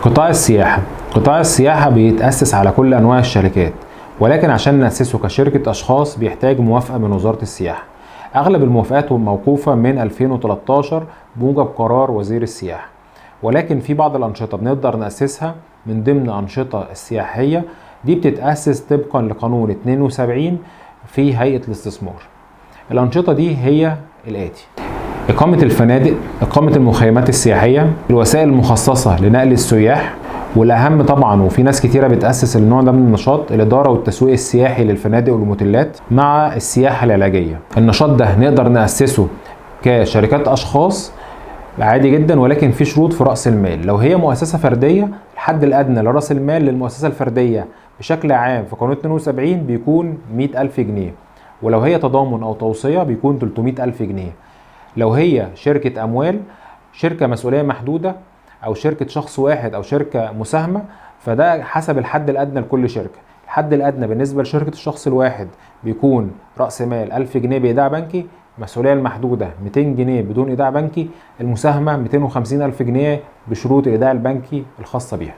قطاع السياحة. قطاع السياحة بيتأسس على كل أنواع الشركات، ولكن عشان نأسسه كشركة أشخاص بيحتاج موافقة من وزارة السياحة. أغلب الموافقات موقوفة من 2013 بموجب قرار وزير السياحة، ولكن في بعض الأنشطة بنقدر نأسسها من ضمن أنشطة السياحية دي بتتأسس طبقا لقانون 72 في هيئة الاستثمار. الأنشطة دي هي الآتي: إقامة الفنادق، إقامة المخيمات السياحية، الوسائل المخصصة لنقل السياح، والأهم طبعا وفي ناس كتيرة بتأسس النوع ده من النشاط، الإدارة والتسويق السياحي للفنادق والموتيلات مع السياحة العلاجية. النشاط ده نقدر نأسسه كشركات أشخاص عادي جدا، ولكن في شروط في رأس المال. لو هي مؤسسة فردية، الحد الأدنى لرأس المال للمؤسسة الفردية بشكل عام في قانون 72 بيكون 100,000 جنيه، ولو هي تضامن أو توصية بيكون 300,000 جنيه. لو هي شركة أموال، شركة مسؤولية محدودة، أو شركة شخص واحد، أو شركة مساهمة، فده حسب الحد الأدنى لكل شركة. الحد الأدنى بالنسبة لشركة الشخص الواحد بيكون رأس مال 1000 جنيه بإيداع بنكي، المسؤولية المحدودة 200 جنيه بدون إيداع بنكي، المساهمة 250,000 جنيه بشروط الإيداع البنكي الخاصة بيها.